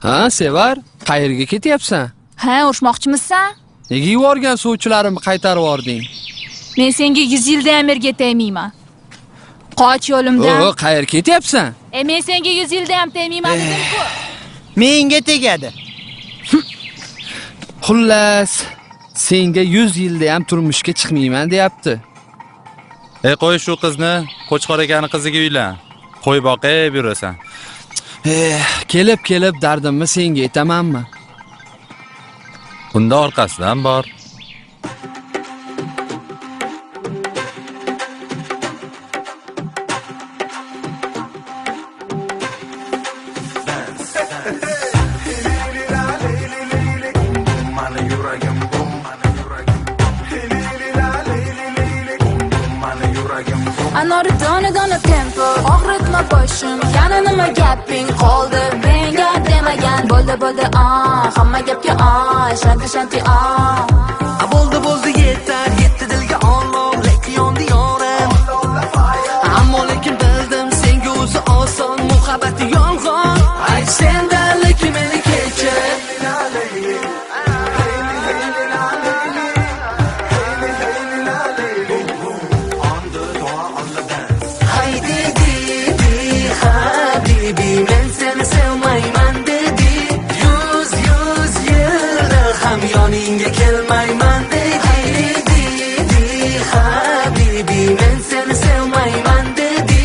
Ha, Sevar, qayerga ketyapsan? Ha, urushmoqchimisan? Nega yuborgan suvchilarimni qaytarib yubording? Men senga 100 yilda ham erga tegmayman. Qoch yo'limdan. O, qayerga ketyapsan? Men senga 100 yilda ham tegmayman dedim-ku. Menga tegadi. Xullas, senga 100 yilda ham turmushga chiqmayman deyapti. Qo'y shu qizni, Qo'chqor akani qiziga uylan. Qo'y boqib yurasan. Kelib-kelib dardimni senga aytamanmi? Unda orqasidan bor. Anori dona dona tempo, og'ritma boshim, yana nima gaping qoldi menga demagan. Bo'ldi bo'ldi hamma gapga shanti shanti Bo'ldi bo'ldi yetar, yetti dilga olov, lekin yondi yorim. Ammo lekin bildim senga o'zi oson, muhabbati yolg'on. Ay sendan lekin meni kechir. Haydi dedi habibi, men seni sevmayman dedi. 100 100 yilda ham yoningga kelmayman dedi. Dedi habibi, men seni sevmayman dedi.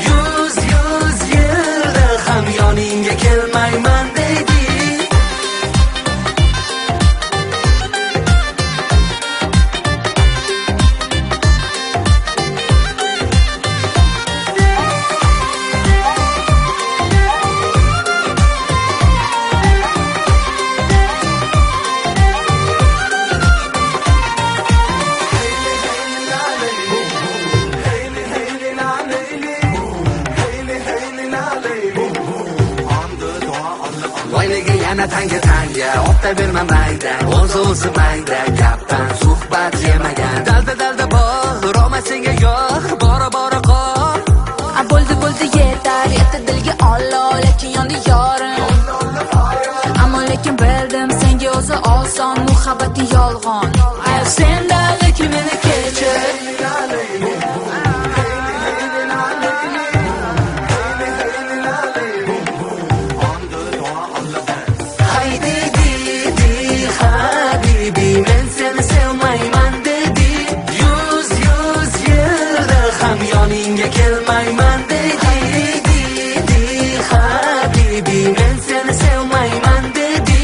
100 100 yilda ham yoningga kelmayman dedi. Voy nega yana tanga tanga, ota berma mayda, o'zi o'zi mayda, gapdan suhbat yemagan. Dalda dalda bor, roma senga yo'q, bora bora qor. Bo'ldi bo'ldi yetar, yetti dilga olov, lekin yondi yorim. Ammo lekin bildim senga o'zi oson, muhabbati yolg'on. Ay sendan lekin meni kechir. Haydi dedi habibi, men seni sevmayman dedi. 100 100 yilda ham yoningga kelmayman dedi. Dedi habibi, men seni sevmayman dedi.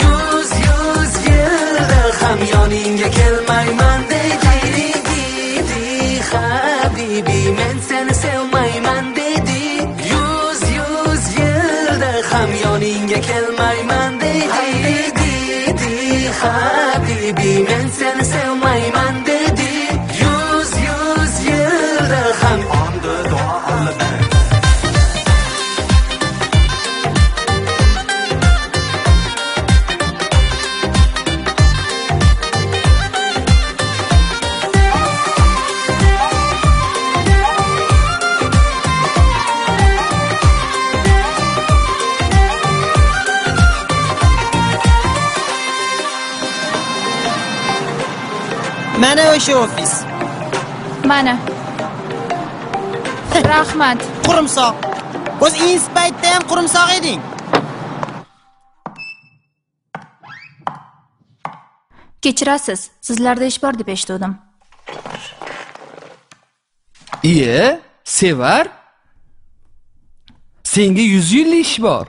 100 100 yilda ham yoningga kelmayman dedi. Dedi habibi, men seni sevmayman dedi. 100 100 yilda ham yoningga kelmayman dedi. Dedi habibi, men seni sevmayman dedi. 100 100 yilda ham. Mana o'sha ofis. Mana. Rahmat. Qurumsoq. O'z inspaytda ham qurumsoq eding. Kechirasiz, sizlarda ish bor deb eshitgandim. Iye, Sevar. Senga 100 yillik ish bor.